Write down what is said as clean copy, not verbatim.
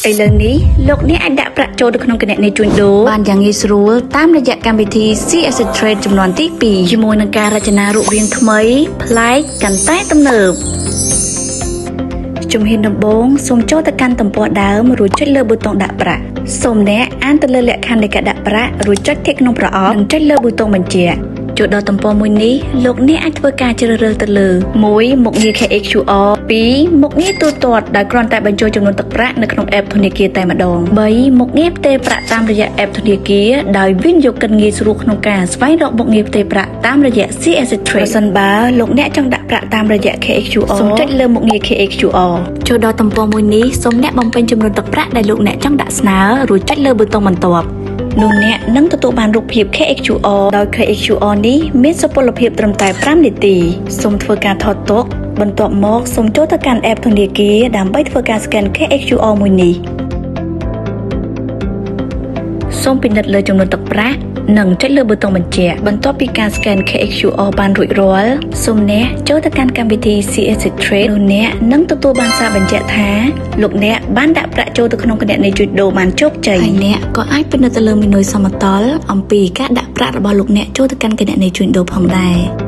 ឥឡូវនេះលោកអ្នកអាចដាក់ប្រាក់ចូលទៅក្នុងគណនីជួញដូរបានយ៉ាងងាយស្រួលតាមរយៈកម្មវិធី CSC Trade ចំនួនទី2ជាមួយនឹងការរចនារូបរាងថ្មីប្លែកកាន់តែទំនើបជំហានដំបូងសូមចូលទៅកាន់ទំព័រដើមរួចចុចលើប៊ូតុងដាក់ប្រាក់សូមអ្នកអានទៅលើលក្ខខណ្ឌនៃការដាក់ប្រាក់រួចចុចទីក្នុងប្រអប់និងចុចលើប៊ូតុងបញ្ជាក់ចូលដល់ទំព័រមួយនេះលោកអ្នកអាចធ្វើការជ្រើសរើសទៅលើ1មុខងារ KHQR 2មុខងារទូទាត់ដោយគ្រាន់តែបញ្ចូលចំនួនទឹកប្រាក់នៅក្នុង app ធនាគារតែម្ដង3មុខងារផ្ទេរប្រាក់តាមរយៈ app ធនាគារដោយវិនិយោគិនងាយស្រួលក្នុងការស្វែងរកមុខងារផ្ទេរប្រាក់តាមរយៈ CSC Trade ប្រសិនបើលោកអ្នកចង់ដាក់ប្រាក់តាមរយៈ KHQR សូមចុចលើមុខងារ KHQR ចូលដល់ទំព័រមួយនេះសូមអ្នកបំពេញចំនួនទឹកប្រាក់ដែលលោកអ្នកចង់ដាក់ស្នើរួចចុចលើប៊ូតុងបន្ទាប់នោះអ្នកនឹងទទួលបានរូបភាព KHQR ដោយ KHQR នេះមានសុពលភាពត្រឹមតែ5នាទីសូមធ្វើការថតទុកបន្ទាប់មកសូមចូលទៅកាន់ app ធនាគារដើម្បីធ្វើការ scan KHQR មួយនេះសូមពិនិត្យលើចំនួនទឹកប្រាក់និងចុចលើប៊ូតុងបញ្ជាក់បន្ទាប់ពីការ scan KHQR បានរួចរាល់សូមអ្នកចូលទៅកាន់កម្មវិធី CSC Trade នោះអ្នកនឹងទទួលបានសារបញ្ជាក់ថាលោកអ្នកបានដាក់ប្រាក់ចូលទៅក្នុងគណនីជួញដូរបានជោគជ័យហើយអ្នកក៏អាចពិនិត្យទៅលើមេនុយសមតុល្យអំពីការដាក់ប្រាក់របស់លោកអ្នកចូលទៅកាន់គណនីជួញដូរផងដែរ។